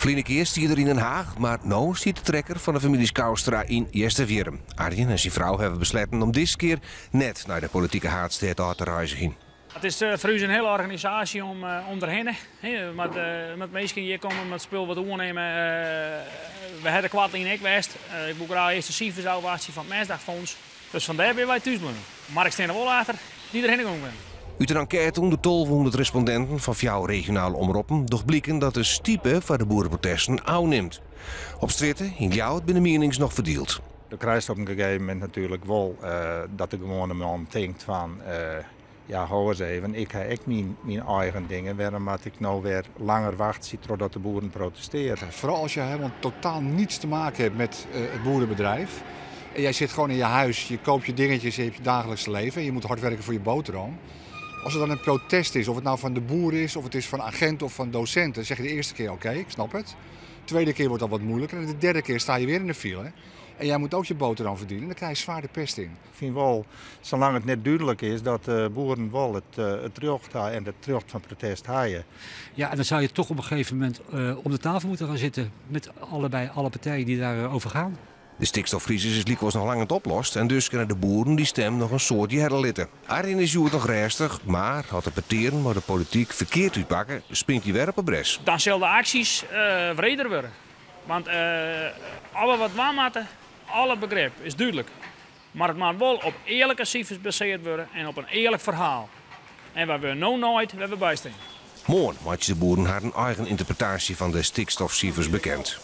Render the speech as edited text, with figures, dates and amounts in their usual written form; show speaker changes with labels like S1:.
S1: Ferline kear stie er yn Den Haag, mar no stiet de trekker fan de famylje Schouwstra yn Easterwierrum. Arjen en syn frou hawwe besletten om dizze kear net nei de politike haadstêd ôf te reizgjen.
S2: It is foar ús in hiele organisaasje om derhinne. Moat minsken hjir komme, moat spul wat oernimme. We hawwe der koartlyn ek west. Ik woe graach earst de sifers ôfwachtsje fan it Mesdagfonds. Dus fandêr binne wy thús bleaun. Mar ik stean der wol achter dy't derhinne gong binne.
S1: Ut in enkête ûnder 1200 respondinten fan fjouwer regionale omroppen docht bliken dat de stipe foar de boereprotesten ôfnimt. Op strjitte yn Ljouwert binne de mienings noch ferdield.
S3: Do krijst op in gegeven momint natuerlik wol dat de gewoane man tinkt fan ja, ho ris even, ik ha ek myn eigen dingen, wêrom moat ik no wer langer wachtsje trochdat de boeren protestearje?
S4: Vooral als je helemaal totaal niets te maken hebt met het boerenbedrijf. En jij zit gewoon in je huis, je koopt je dingetjes, je hebt je dagelijkse leven en je moet hard werken voor je boterham. Als er dan een protest is, of het nou van de boer is, of het is van agenten of van docenten, zeg je de eerste keer oké, ik snap het. De tweede keer wordt dat wat moeilijker en de derde keer sta je weer in de file. En jij moet ook je boterham verdienen, dan krijg je zwaar de pest in.
S3: Ik fyn wol, salang't it net dúdlik is dat de boeren wol it rjocht ha en it rjocht fan protest hawwe.
S5: Ja, en dan zou je toch op een gegeven moment om de tafel moeten gaan zitten met allebei alle partijen die daarover gaan.
S1: De stikstofkrisis is lykwols noch lang net oplost en dus kinne de boeren dy stim noch in soad hearre litte. Arjen is hjoed noch rêstich, mar as de petearen mei de polityk ferkeard útpakke, springt hy wer op 'e bres.
S2: Dan sille de aksjes wreder wurde. Want as we wat dwaan moatte, alle begrip is dúdlik. Mar it moat wol op earlike sifers basearre wurde en op in earlik ferhaal. En wy wurde no naaid wêr't we by stean.
S1: Moarn meitsje de boeren harren eigen ynterpretaasje fan de stikstofsifers bekend.